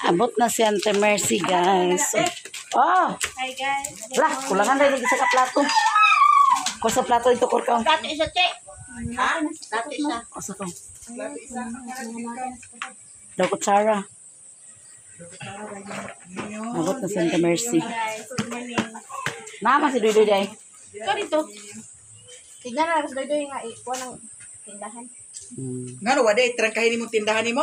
Abot na si Auntie Mercy, guys. Oh! Hi guys. Lah, kulangan rin isa ka plato. Ko sa plato ito, korkaw. Plato isa, che. Ha? Plato isa. Asa ko? Daw kutsara. Abot na si Auntie Mercy. Guys, good morning. Nama si Duy Duy. Ito dito. Tignan na, gusto dito yung ikuha ng tindahan. Ngano wala trangkahin nimo tindahan nimo?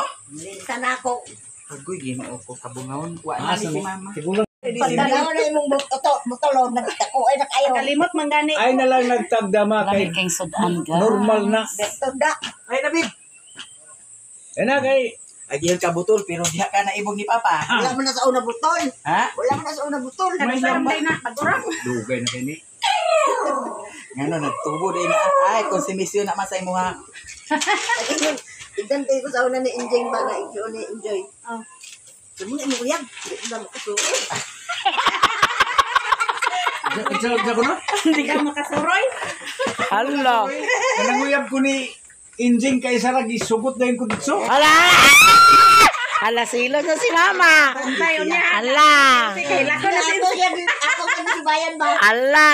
Sana ako. Agoy, Ginoo ko kabungawon. Wa na ni si mama. Siguro Pagdalaw na imong butolon, nagtako ay nakayo. Kalimot man gani. ay na lang nagtagdama Lami kay kay sudan, guys. normal na. Tunda. Ay nabib. Ay na kay Agil ka butol pero diha ka na ibog ni papa. Wala man na sa una butol. Ha? Wala man na sa una butol. May Parang na, pagurang. dugay na kini. Ngano nagtubo din na. Ay konsumisyon na man sa imuha. Igdan kayo ko sa una ni Enjoy ba nga enjoy ni Enjoy. Oh. Sumo na imong uyab. Di na makasuoy. Sa ko no? Hindi ka makasuroy. Hala. Kanang uyab ko ni Injing kay Sara gisugot na yung kuditso. Hala! Hala, silo na si Mama. Tayo niya. Hala! Sige, lako na si Ako yan, ako kan si bayan ba? Hala!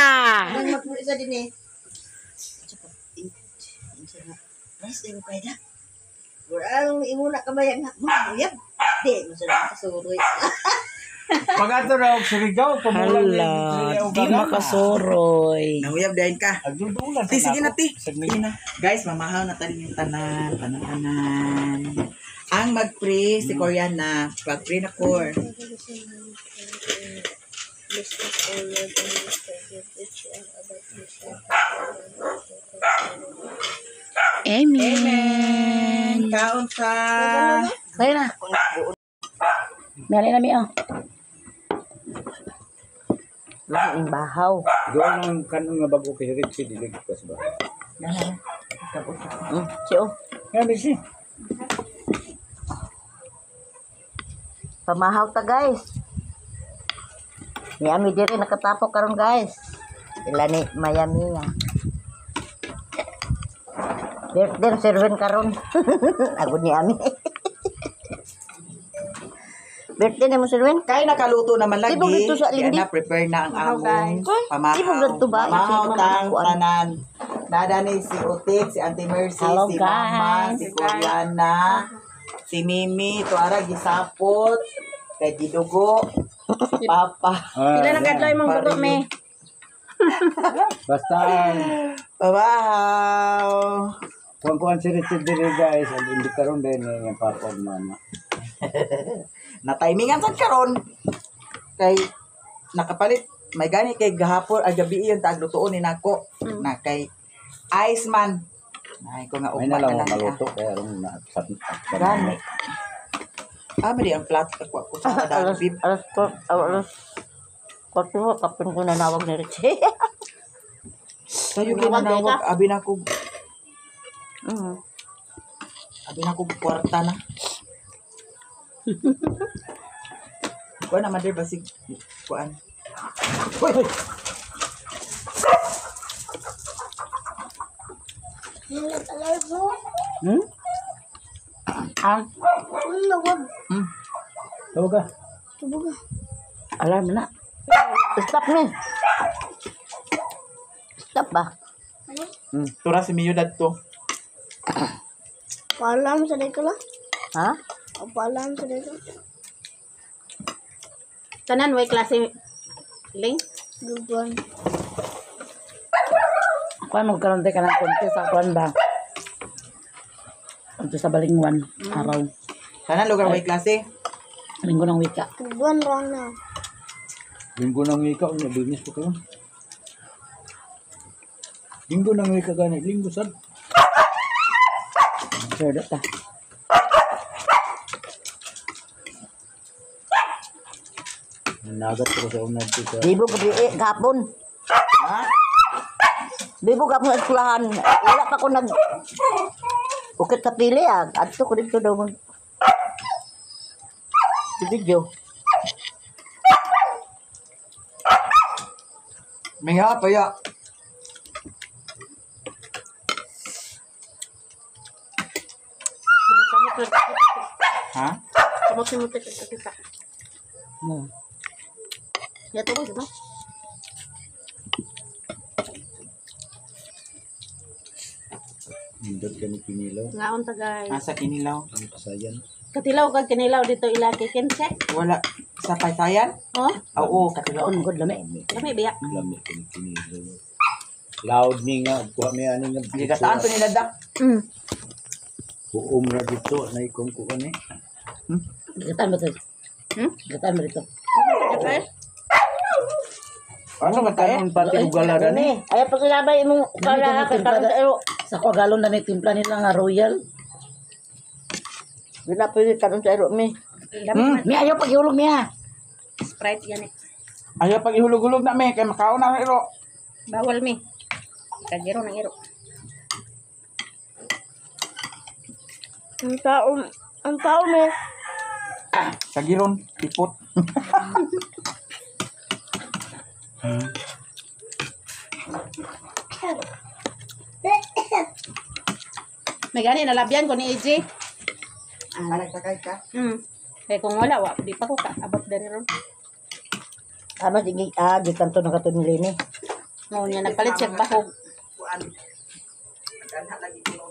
Nang magpuli sa din eh. Mas imo kay na. Wala imo na kabayan nga. Mo uyab. Di mo sa makasuroy. Pag ato na og Surigao, pamulang Hala, di makasuroy. Nanguyab dahin ka. Agdudulan. Ti sige na ti. Sige Sige na. Guys, mamahaw na tayo yung tanan, tanan tanan. Ang mag-pray si Koreana, pag-pray na kor. Amen. Amen. Kaon ka. Tayo na. Meron na mi, oh. Ang bahaw. Doon ang kanong nga bago kay Richie dilig kas ba. Chiyo. Nga misi. Pamahaw ta guys. Miami diri nakatapok karon guys. Ila ni Miami nga. Birthday serven karon. Agud ni Ami. Birthday na mo serven? Kay nakaluto naman lagi. Di ba dito sa Kaya Lindi? na prepare na ang among pamahaw. Di ba ganito ba? Pamahaw Ito, tang kuan. tanan. Nada ni si Utik, si Auntie Mercy, Hello, si Mama, guys. si Koreana, si Mimi, to ara gisapot, kay gidugo, Papa. Pila na kadlaw imong dugo, me. Basta Pamahaw. kuan-kuan si Richie diri guys, ang hindi karon din ni ang papa ug mama. Na timingan sad karon. Kay nakapalit may gani kay gahapon ay gabi yung taglutuon ni nako na kay Iceman. Ay ko nga May ugma na lang na ako lang niya. maluto kaya ron na sa Gani. Ah, mali ang plat ako ako sa Alas bib. alas ko alas kwarto kapin ko nanawag ni Richie. Sayo kay nanawag abi na ko Mm. abi na ko kwarta na. Kuan na mother basig kuan. Hoy. Hmm? Ah, Tawag ka. alam na. Stop ni. Stop ba? Tura si Miyo dadto. Paalam sa dito lang. Ha? Paalam sa dito. Tanan, way klase. Ling. Good one. Kuan magkaroon tayo ka ng konti sa kuan ba? Ito sa Balingwan, araw. Tanan lugar way klase. Linggo ng wika. Good one wrong na. Linggo nang ikaw nya business ko karon. Linggo nang ikaw gani, linggo sad. Sure, ta. Nagat ko sa unang sa Bibo gabi eh, gapon. Ha? Bibo gapon sa eskwelahan. Wala pa ko nag Ukit sa pili ah. Adto ko dito daw mag video. Minga pa ya. Ha? Kamot si Mutik kita. Yato ko diba? Nindot ka ni Kinilaw. Ngaon ta guys. Asa kinilaw? Ang kasayan. Katilaw kag kinilaw dito ilaki kinse. Wala. Sa paysayan? Oh, Oo, katilaw. Kaon god lami. Lami. lami biya. Lami ka ni Kinilaw. Loud ni nga. Kuha may ano nga. Gigataan to nila dak. Huom ra dito. Naikong ko ni. Gataan ba to? Hmm? Gataan ba dito? Okay. Ano ba tayo? Kanon pati ugala Dani, dani. ay pagilabay imong Dami kala gani kay timpla karon sa iro. Sa ko galon na ni timpla nila nga royal. Wala pwede karon sa iro mi. Lami man. Mi ayaw paghihulog niya. Sprite yan eh. Ayaw pag ihulog-hulog na me kay makaon na ang iro. Bawal mi. Kagiro ng iro. Ang tao me. Sa giron, ipot. May gani nalabyan ko ni AJ. Ah, nagsakay ka? Kay kung wala wa di pa ko ka abot diri ron. Ama sige ah gikan to nakato ni Lene. Mao niya nagpalit siya bahog. Kuan. Nagdanha lagi ko.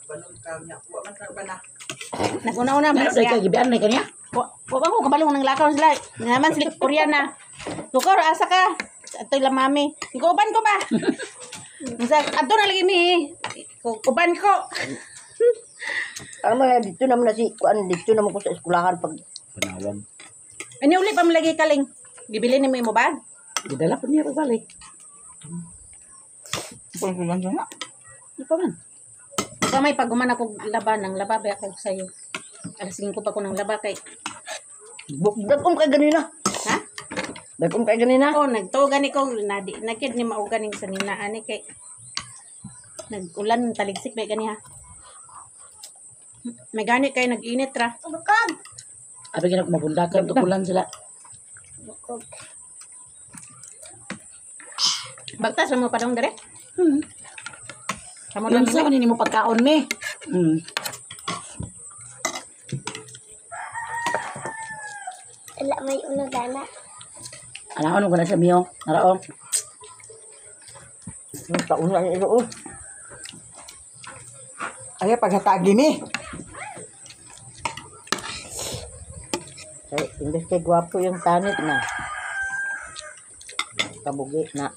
Balon ka niya. Wa man ka ba na? Naguna-una man Meron siya. kay gibian na kanya. Wa wa ko kabalong nang lakaw sila. Naman sila Koreana. Tukor asa ka? Ato lang mami. Ikaw uban ko ba? Unsa adto na lagi mi. Uban ko. Ama dito naman na si kuan dito naman ko sa eskwelahan pag Panawag. Ani uli pa man lagi kaling. Gibili nimo imo bag? Gidala po niya pagbalik. Pulsulan siya na. Di pa man. Ikaw may pag guman ako laba ng laba ba ako sa'yo. Alas 5 pa ko ng laba kay. Dagom kay ganina. Ha? Dagom kay ganina. Oh, nagtuogan ni ko nadi nakid ni maugan ning sanina ani kay nag-ulan taligsik ba gani ha. May gani kay nag-init ra. Bukog. Abi gina ko mabundakan tukulan sila. Bukog. Bagtas ra mo padong dire. Kamo Yun lang sa man nimo pagkaon mi. Wala may una gana. Anaon ko na siya miyo. Narao. Ang taon na iro. oh. Ayaw paghatagi ni. Kay imbes kay gwapo yung tanit na. Kabugi na.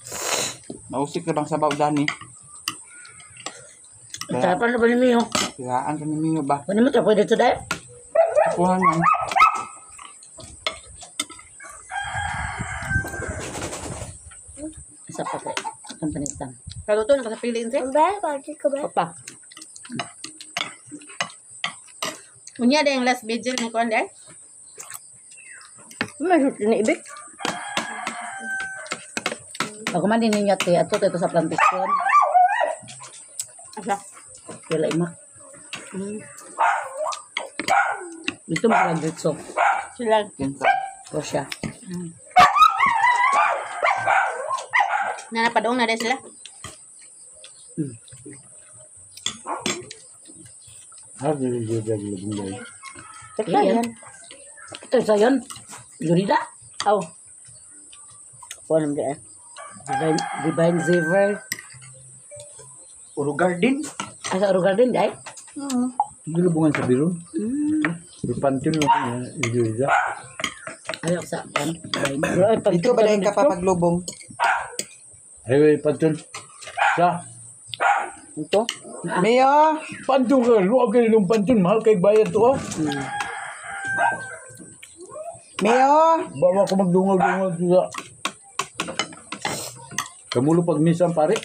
Mausik na bang sabaw dani? Sarapan na ba ni miyo? Siraan ka ni Mio ba? Kunin mo to pwede to dai. Kuha niyan. Isa pa kay. Ang panitan. Kaluto na ka sa piliin sir. Ang ba? Pagi ko ba? Pa. Unya day ang last vigil ni kuan day. May suti ni ibig. Pag man din ninyo te ato to sa plantation. Asa? Wala imak. Dito makalagritso. Sila. Kinsa. Ko siya. Na napadong na day sila. Ha, dili dili dili dili. Teka yan. Ito sa yon. Yurida. Aw. Kuan naman di eh. Divine, Divine Xavier. Uro garden. Asa Oro Garden dai. Gilubungan sa biron. Pantin mo dili dili. Ayaw sa kan. Divine. Wala, ay, pag- Dito ba dahil ka papaglubong? Ay, pantin. Sa Ito. Mio! pantin ka, luag kayo ng pantin, mahal kay bayad to ah. Mio! Bawa ko magdungaw-dungaw sa Kamulo pag minsan pare.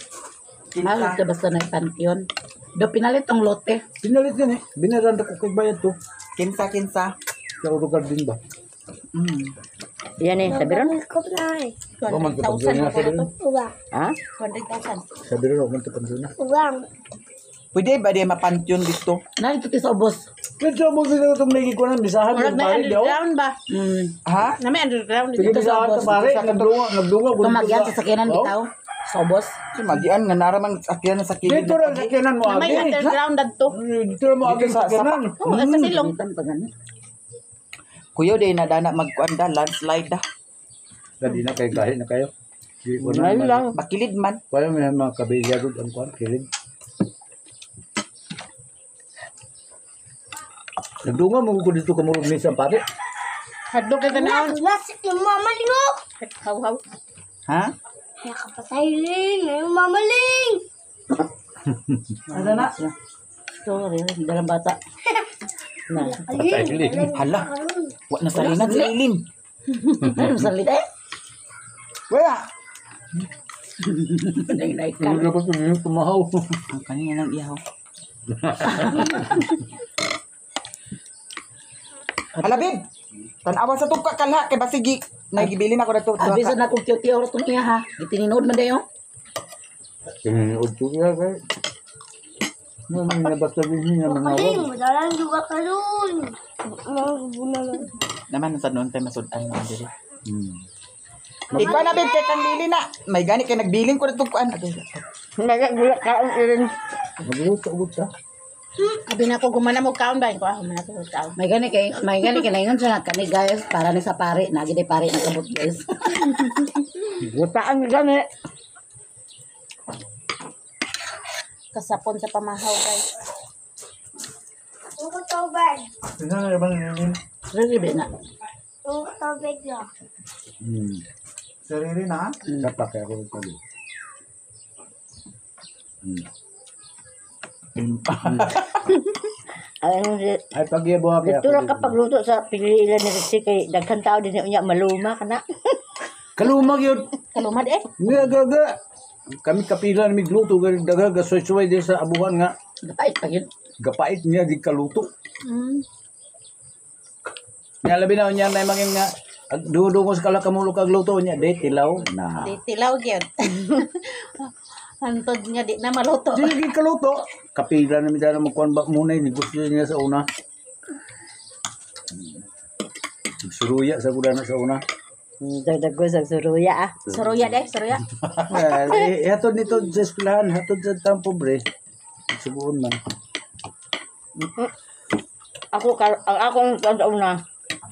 Mahal ka basta na pantheon. Do pinalit ang lote. Pinalit yan eh. Binaranda ko kay bayad to. Kinsa, kinsa. Sa Oro Garden ba? Yan eh, sabi ron. Bukog na eh. Wa man to 200,000 na na sa biron. Uga. Ha? 200,000. Sa biron ako man to pantin na. Ugang. Pwede ba di mapantion dito? Narito ti sa ubos. Kinsa mo sila itong nagikunan, bisahan Murag yung may pare, daw. underground ba? Ha? Na may underground Sige, dito. bisahan ka pare, nagdungaw, nagdungaw. Tumagyan sa sakyanan Oh. bitaw. Sa ubos. Si magian nga naraman sakyan sa kilid. Dito ra sa kinan mo Na may agi. underground adto. Dito ra mo agi sa kinan. Oh, sa silong. Pagamitan pa gani. Kuya day na dana magkuan da landslide da. Dali na kay gahi na kayo. Di ko na. Ngayon lang. Makilid man. Kaya may mga kabilya gud ang kuan kilid. Nagdunga mo ko dito kamurog minsan pare. Hadlok kay tanawon. Nasik yung mama lingo. Haw haw. Ha? Nakapatay ling. Yung mama ling. Ano na? Sorry, dalang bata. Na. Patay ling. Hala. Wa na salinan si Lilin. Ano salita eh? Wala. Nang ka. Hindi ko kumahaw. Ang kanina ng ihaw. Hala babe. Tanawa sa tugka kalha kay basigi. Nagibili na ko na to. Abi sa na kung cute oro tong iya ha. Gitininod man dayo. Tinuod ko kaya kay. No, may nabasta din niya mga Ling, madalang juga karon. Mga guna lang. Naman sa noon tayo masud-an mo diri. Hmm. Ikaw na babe kay kang lili na. May gani kay nagbilin ko na tugkuan. Nagagula kaon irin. Magluto ugod ta. Abi na ko gumana mo kaon ba ko ah gumana ko kaon. May gani kay naingon siya nga kani guys para ni sa pare nagi day pare nakabot guys. Gutaan gani. Kasapon sa pamahaw guys. Ang tubig. Tingnan na bang lilin. Riribe na. Ang tubig na. Hmm. Sarili na. Sapa kaya ako nagsabi. Ay, ano si Ay pagyabo kaya Dito ra kapag luto sa piliilan ni Ritzy kay daghan tao din unya maluma kana. Kalumag yun. Kalumad eh. Nga gaga. Kami kapila na migluto gani daga gasuy-suway din sa abuhan nga. Gapait pa yun. Gapait niya di kaluto. Nya labi na niya may mangin nga dudo ko sa kalakamulo kag luto niya di tilaw na. Di tilaw gyud. Hantod nga di na maluto. Di lagi kaluto. Kapila na mi dala magkuan ba muna negosyo niya sa una. Suruya sa kuda na sa una. Dagdag ko sa suruya ah. Suruya deh, suruya. Eh, hatod nito sa eskwelahan, hatod sa taong pobre. Subuon man. Ako ang akong kuan sa una,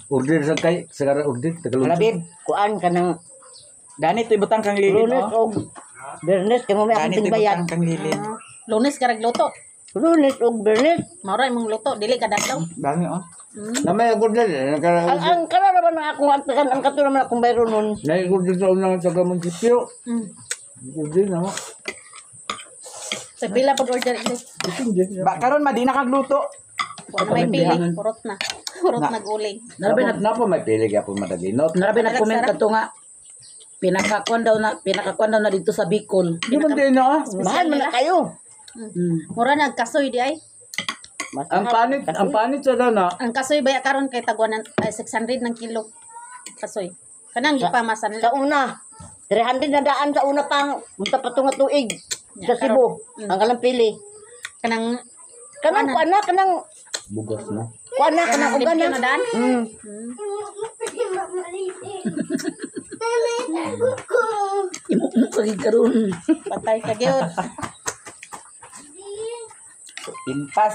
Order sa kay sa kara order Tagalog. Hala babe. kuan kanang Dani to ibutang kang lilin Lunes oh. og Bernes kay mo may akong Dani to tingbayan. ibutang kang lilin. Lunes karag luto. Lunes og Bernes. Mao ra imong luto, dili ka dadlaw. Dami oh. Na may order eh, Ang ang kana naman ang akong ang, ang kato naman akong bayro nun. Na order sa una sa munisipyo. Order na mo. Sa pila pud order ini. Depende. Ba karon ma di na kagluto. Wala may pili, purot na. Purot na guling. Narabi na Napa may pili gyapon madaginot. narabi na comment kadto nga pinakakuan daw na dito sa Bicol. Di man din na ah. Mahal man na kayo. Mura nagkasoy di ay. Ang panit sa dana. Ang kasoy baya karon kay tagwanan ay 600 ng kilo. Kasoy. Kanang gipamasan Sa una, 300 na daan sa una pang unta pa tunga tuig sa Cebu. Ang kalang pili. Kanang Kanang kuan na kanang Bugas na. kuan na kanang ugan limpyo na. na daan. Mama ling. Imo mo kag karon. Patay ka gyud. Pintas.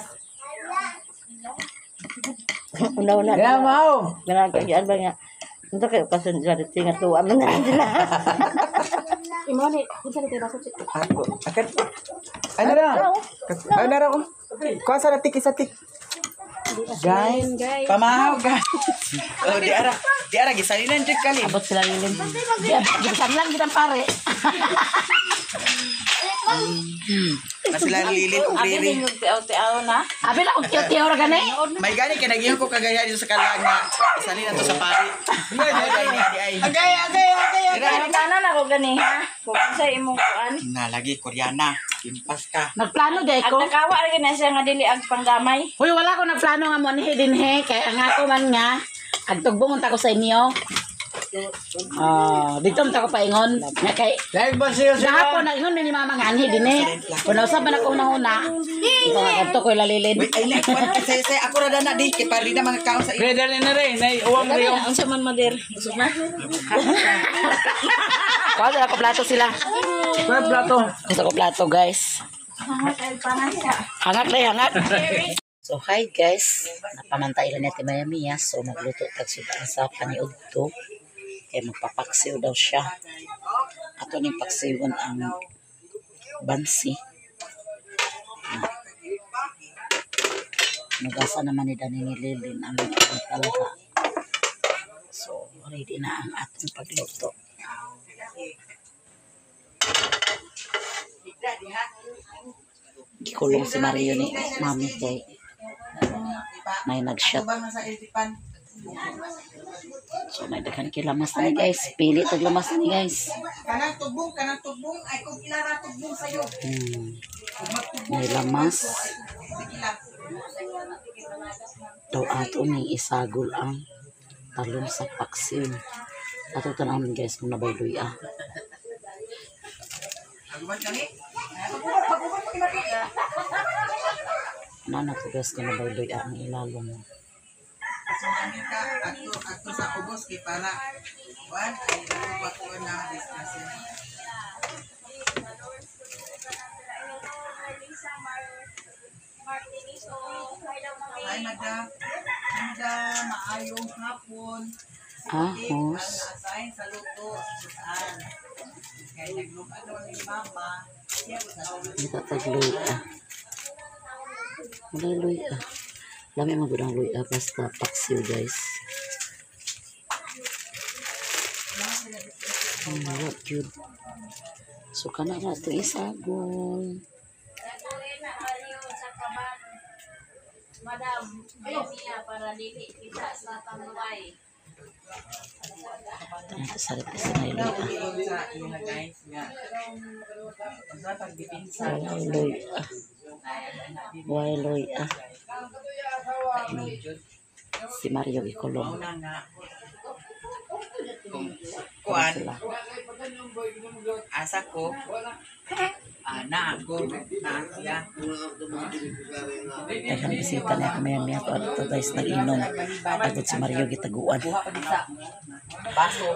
Una-una. Kaya mao. Kanang kayaan ba nga. Unta kayo kasun sa Ritzy nga tuwa man na sila. Imo ni, kinsa ni baso? Ako. Akan. Ano na? Ano na raw? Kuha sa tik isa tik. Guys, pamahaw guys. Oh, di ara. Di ara gisalinan jud kalin. Abot sila lilin. Gisan lang gitang pare. Na sila lilin og riri. Abi na og cute ora gani. May gani kay nagiyon ko kagaya dito sa kalag nga isalin na to sa pari. Ay ay ay ay. Agay, agay, agay, Dira. Tanan ako gani ha. Kung sa imong kuan. Na lagi Koreana. Impas ka. Nagplano day Ang ko. nakawa ra gyud na siya nga dili ang panggamay. Hoy, wala ko nagplano nga mo anhi dinhi kay ang ako man nga agtugbong unta ko sa inyo. Ah, dito man ta ko paingon. Nga kay Dahil ba siya siya? Gahapon na ingon ni mama nga anhi din eh. Kung nausa man ako una-una. Ito nga kadto ko ilalilin. Wait, ay na, kuwan kasi say ako ra na di kay pari na mga kaon sa iyo. Pre, dali na rin. Nay, uwang rin. Unsa man mader? Busog na. Kuha sa ako plato sila. Pre, plato. Gusto ko plato, guys. Hangak na, hangak. So, hi guys. Napamantay lang natin maya miya. So, magluto tag sudaan sa paniudto. Kaya magpapaksiw daw siya. Ato ning paksiwon ang bansi. Nugasa naman ni Dani ni Lilin ang talha. So, ready na ang atong pagluto. Gikulong si Mario ni Mami kay may nag-shot. Bang sa iltipan. So may daghan kay lamas na ni guys. Pili tag lamas na ni guys. Kanang tubong ay kung ilara tubong sayo. May lamas. Daw ato ning isagol ang talong sa paksiw. Ato tan-awon guys kung nabay luya. Aguman kani. Ano na to guys kung nabay luya ang ilalong. Sumami ka adto adto sa ubos kay para kuan ay ko na discuss. Ay, madam. Madam, maayong hapon. Ahos. Ang na-assign sa luto, sa sudan. Kay nagluto ni mama. Siya sa Kita tag luya. Wala luya. Lami mo gud ang luya basta paksiw guys. What cute. So kana na ito isagol. Gagawin na Mario sa kaban. Madam, niya para dili kita sa tamlay. Ito sa rep isa na luya. Sa iyo na guys nga. Sa pagdipinsa. Wala luya. Wala luya. Si Mario ikulong. Una nga. Kung kuan Sila. asa ko ana ako na siya. Daghang bisita na kami maya to adto guys nag-inom. Agad si Mario gitaguan. Buha pa din sa baso.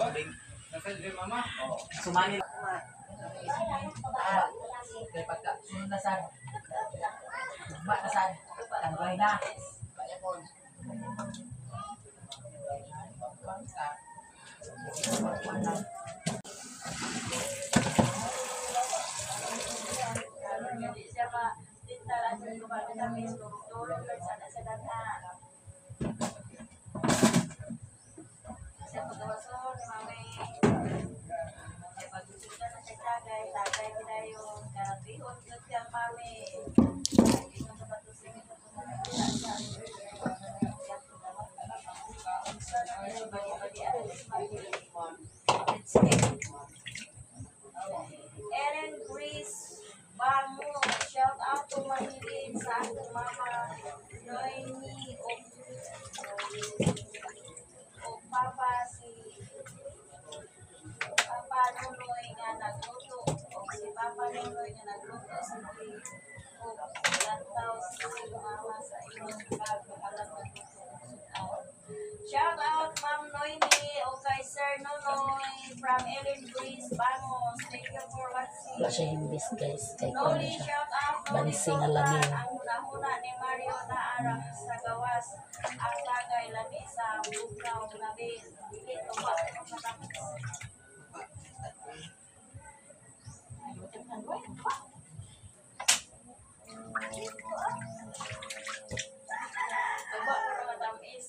Sumani. Kay pagka sunod na sad. Ugma na sad. Tanggay na. Dili siya ma dintala sa lugar kami tulog lang sana sa daghan. Sa pagawason ni mami. Kay pagsusudan na siya tagay, tagay ginayon, karabihon gyud siya mami. Ingon sa patusing ito po sa Ellen Grace Bango, shout out to Marilyn sa akong mama Noemi o o papa si Papa Nunoy nga nagluto o si Papa Nunoy nga nagluto sa o lantaw si mama sa imong bag alam nagluto og sudan. Shout out Ma'am Noemi o kay Sir Nonoy from Ellen Grace Bangos. Thank you for watching. Wala siya himbis guys kay kuno Noli, siya. shout out Noli Bansi nga Sultan. lamin. Ang hunahuna ni Mario na arap sa gawas. Ang tagay lami sa bukaw labi. Dili tuba ko matapos. Tuba ko na matamis.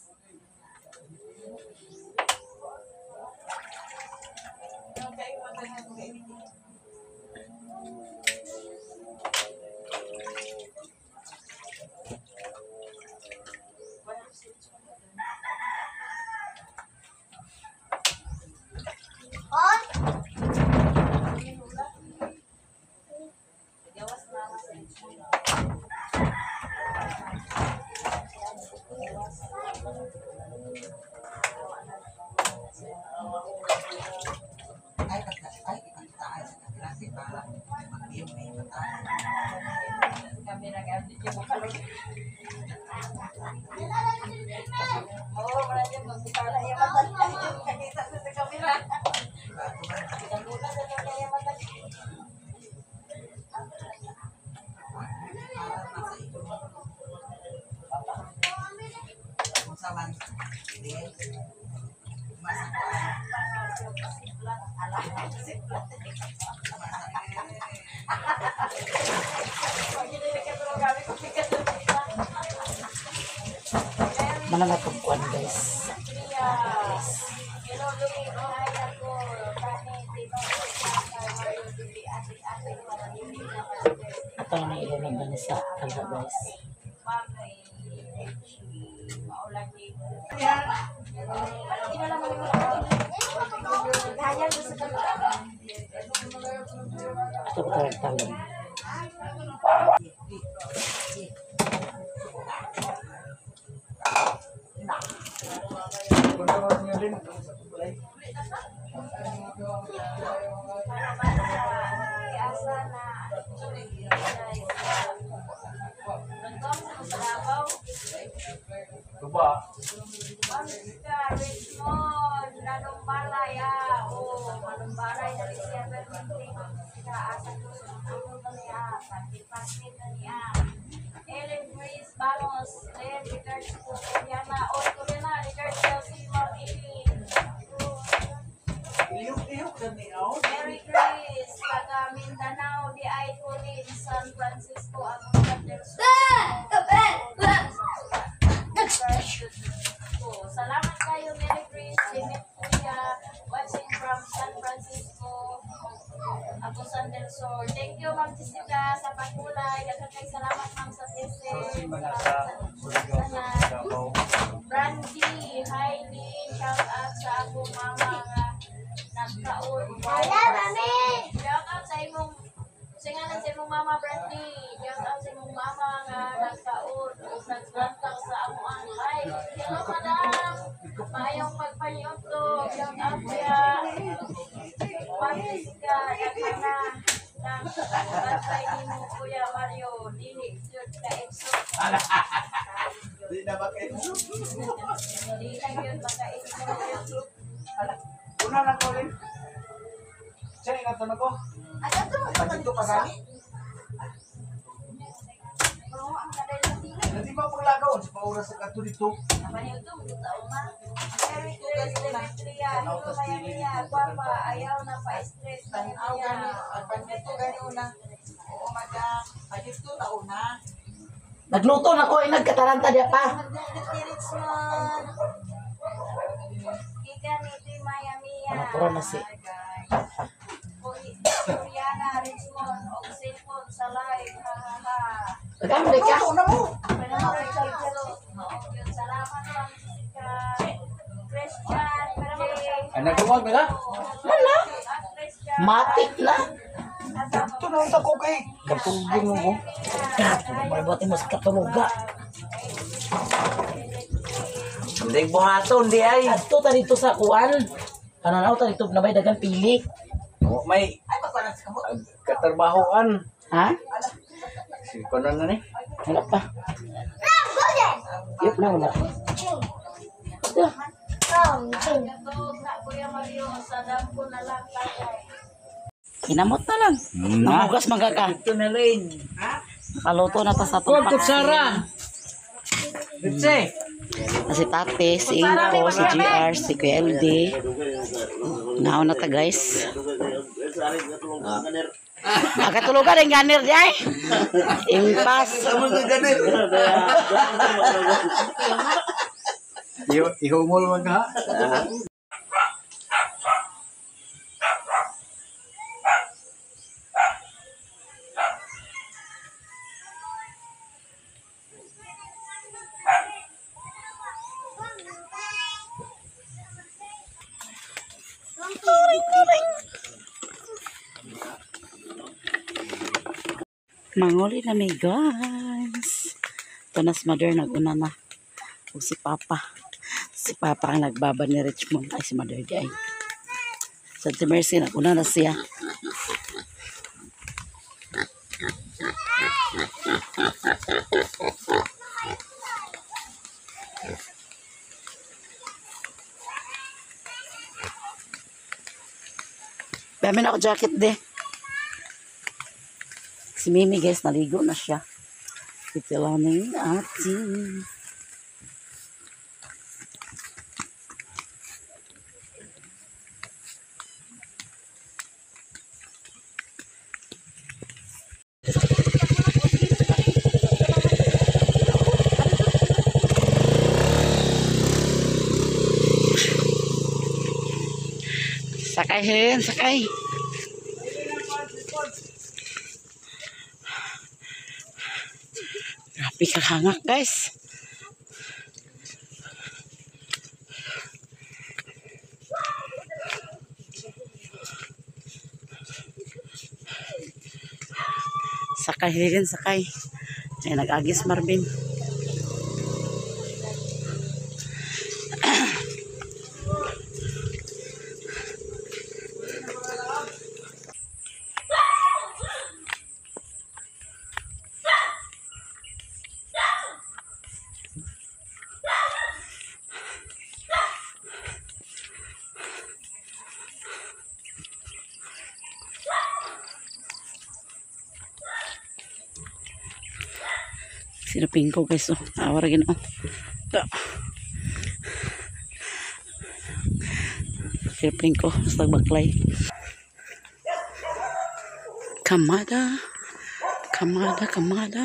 Gawas na ako sa Unsa man? Manangatugkuan guys. Ato na ilunod na ni sa kala guys. Ato ko tawag talon. Tuba. Richmond, Nanumbalay, oh, Manumbalay, Alicia Bermente, Asa niya, Ellen Grace Balos, Len regards to Koreana, oh, Koreana, regards to si Ma'am Eileen. Mary Grace, taga Mindanao, di ay Colin, San Francisco, Agusan del Sur. Salamat kayo, Mary Grace, Limit Kuya, watching from San Francisco, Agusan del Sur. Thank you, Ma'am Jessica, sa pagkulay. Daghang kay salamat, Ma'am, sa blessing. Salamat. Brandy, hi, Lynn. Shout out sa akong mama nga nagkaon. Hala, mami! Shout out sa imong singalan sa imong mama Brandy. Shout out sa imong mama nga nagkaon ug naglantaw sa amoang live. Hello madam. Maayong pagpaniod to. Shout out kuya. Ma'am Jessica, daghan na nang bantay nimo Kuya Mario dili jud ka enso. Di na ba kayo? Dili na gyud maka-enso. Una lang ko rin. Siya ingatan ako. Pagdito pa gani. Hindi ba paglagaw sa paura sa kato dito? Mary Grace Demetria, hello Maya Mia, guwapa, ayaw na pa-stress. Tanaw gani, pagdito gani una. Oo, madam. Pagdito ta una. Nagluto na ko, nagkataranta diya pa. Kika ni Ti Maya Mia. Natura na si Papa. Koreana, Richmond, og cellphone sa live. Ha ha ha. Nag-amri ka? Luto na mo. Salamat Ma'am Jessica. Christian, J. Ay, nagtumag na ka? Wala. Christian. Matik na. Ito na unta ko kay. Katulog mo ko. Katulog mo sa katuluga. Hindi buhaton di ay. Adto ta dito sa kuan. Pananaw ta dito na may dagan pili. May katrabahoan. Ha? Si konon na ni. Wala pa. Yup na wala. Ito. Na Kuya Mario, sa dampo na lang tagay. Kinamot na lang. Namugas magaka. Ito na rin. Nakaluto na ta sa atong Huwag kutsara. Bitse. Si Tate, si Inko, si GR, si Kuya LD. Naon na ta guys. Nakatulugan ang ganir di ay. Impas. Ihumol man ka. Manguli na mi guys. Ito na si Mother naguna na. O si Papa. Si Papa ang nagbaba ni Richmond. Ay si Mother di ay. Sa Ate Mercy naguna na siya. Bamin ako jacket de. Si Mimi guys, naligo na siya. Ito lang ng ating. Sakay hen, sakay. Grabe ka hangak, guys. Sakay hen, sakay. Ay, nag-agis Marvin. Sinuping ko guys, oh. Awara ginoo. Ta. Sinuping ko, basta baklay. Kamada. Kamada, kamada.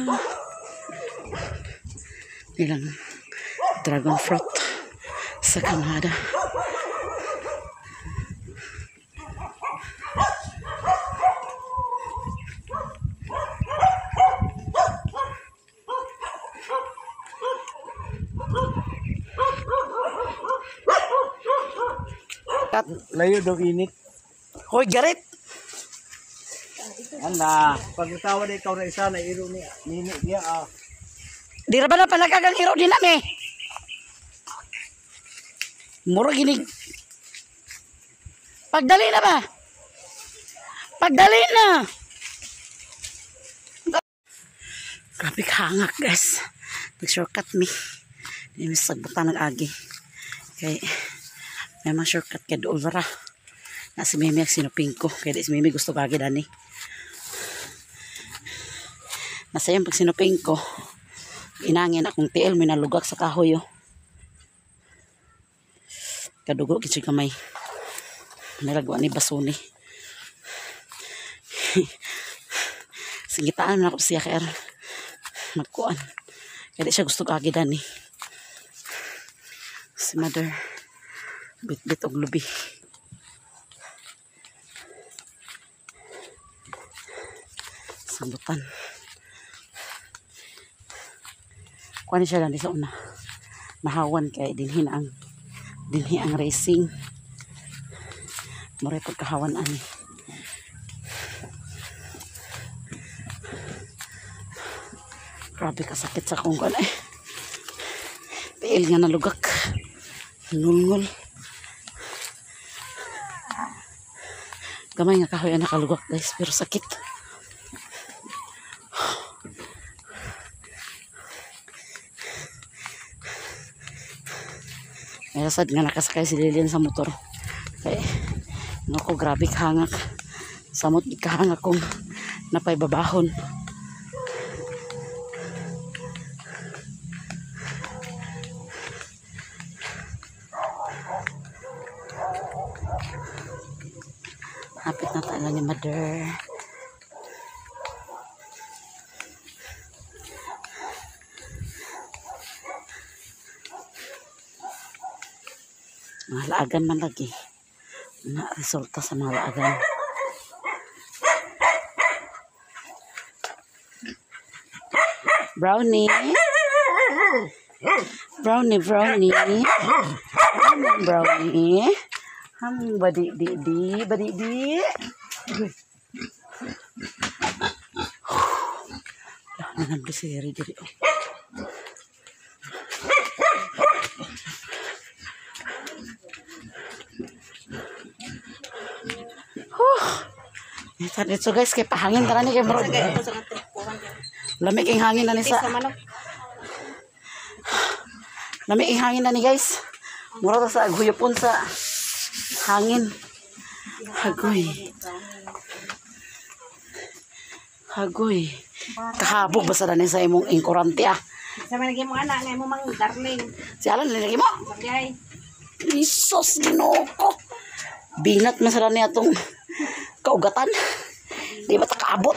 Nilang dragon fruit sa kamada. Layo daw init. Hoy, garit! Ala, pag utawa na ikaw na isa na iro niya. Nini niya ah. Di ra ba na palagagang hero din nami? Mura ginig. Pagdali na ba? Pagdali na! Grabe kahangak guys. Nag-shortcut mi. Di mi sagbutan nag-agi. Kay may mga shortcut kay dool ra. Na si Mimi ang sinuping ko. Kaya di si Mimi gusto kagi dani. Nasa yung pag sinuping ko, inangin akong tiil, may nalugak sa kahoy. Oh. Kadugo kitsi kamay. Nalagwa ni basuni. Singitaan na ako siya kaya magkuan. Kaya di siya gusto kagi dani. Si mother bit-bit og lubi. Sambutan. Kuha ni siya lang sa una. Mahawan kay dinhi ang racing. Muray pagkahawan ani. Grabe kasakit sa akong kuan eh. Tiil nga nalugak. Ngulngul. Gamay nga kahoy ang nakalugak guys, pero sakit. May sad nga nakasakay si Lilian sa motor. Kay nako grabe kahangak. Samot kahangak kung napay babahon. Hapit na tayo ni mother. Mga laagan man lagi. Na resulta sa mga laagan. Brownie. Brownie, brownie. Brownie. Badi di di, badi di. Nanam di siri diri. Ito guys, kay pahangin tara ni kay bro. Lamig ang hangin na ni sa. Lamig ang hangin na ni guys. Mura ta sa aghuyopon sa hangin. Hagoy. Hagoy. Kahabog basta na ni sa imong inkurante ah. Sa man lagi mo anak, nga mo mang darling. Si Alan lagi mo. Sabay. Jesus Ginoo ko. Binat man sa ni atong kaugatan. Di ba ta kaabot?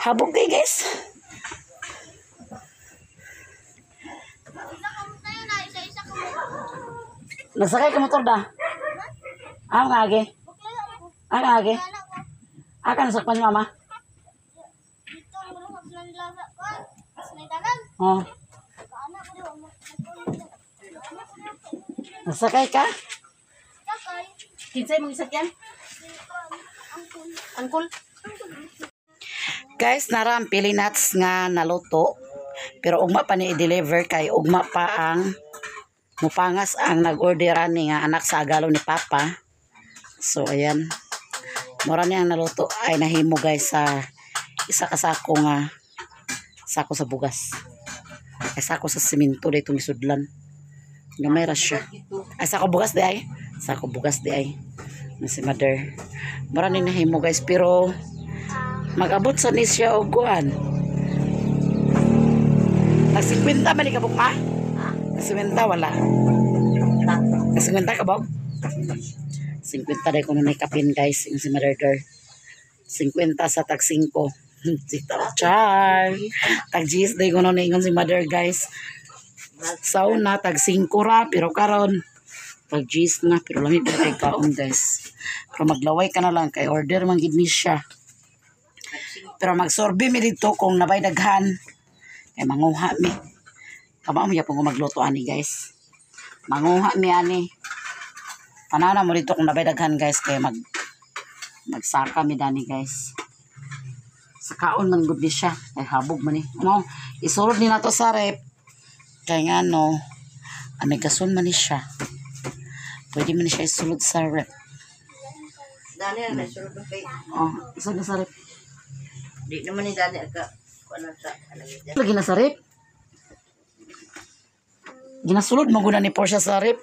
Habog kay guys. Nagsakay ka motor da? Ah, nga agi. Ah, nga agi. Ah, ka nasakpan ni mama? Dito ang luhag ng lasa ko. Mas may tanan. Oh. Anak ko di mo. Nasakay ka? Sakay. Kinsay mong isakyan? Angkol. Guys, nara ang pili nuts nga naluto. Pero ugma pa ni i-deliver kay ugma pa ang mupangas ang nag-order ani nga anak sa agalo ni Papa. So ayan. Mura ni ang naluto ay nahimo, guys, sa isa ka sako nga sako sa bugas. Ay, sako sa simento dito misudlan. Gamay ra siya. Ay, sako bugas di ay. Sako bugas di ay. Na si mother. Mura ni nahimo, guys, pero mag-abot sa ni siya og kuan. Nag 50 man ni kabuk ma? Nag 50 wala. Nag 50 ka bog? 50 day kuno ni kapin, guys, yung si Mother Der. 50 sa tag 5. Char. Tag 10 day kuno ni ingon si Mother, guys. Sa una tag 5 ra, pero karon tag 10 na, pero lami pa kay kaon, guys. Pero maglaway ka na lang kay order man gid ni siya. Pero magsorbi mi dito kung nabay daghan. Kay manguha mi. Kamao mi yapon ko magluto ani, guys. Manguha mi ani. Panana mo dito kung nabay daghan, guys, kay magsaka mi dani, guys. Sa kaon man gud ni siya kay habog man ni. No, isulod ni nato sa rep. Kay nga no, amigason man ni siya. Pwede man ni siya isulod sa rep. Dani na sulod kay. Oh, isulod na sa rep. Di naman ni Dani ka kuan sa alagid. Lagi na sa rep. Ginasulod mo guna ni Portia sa rep.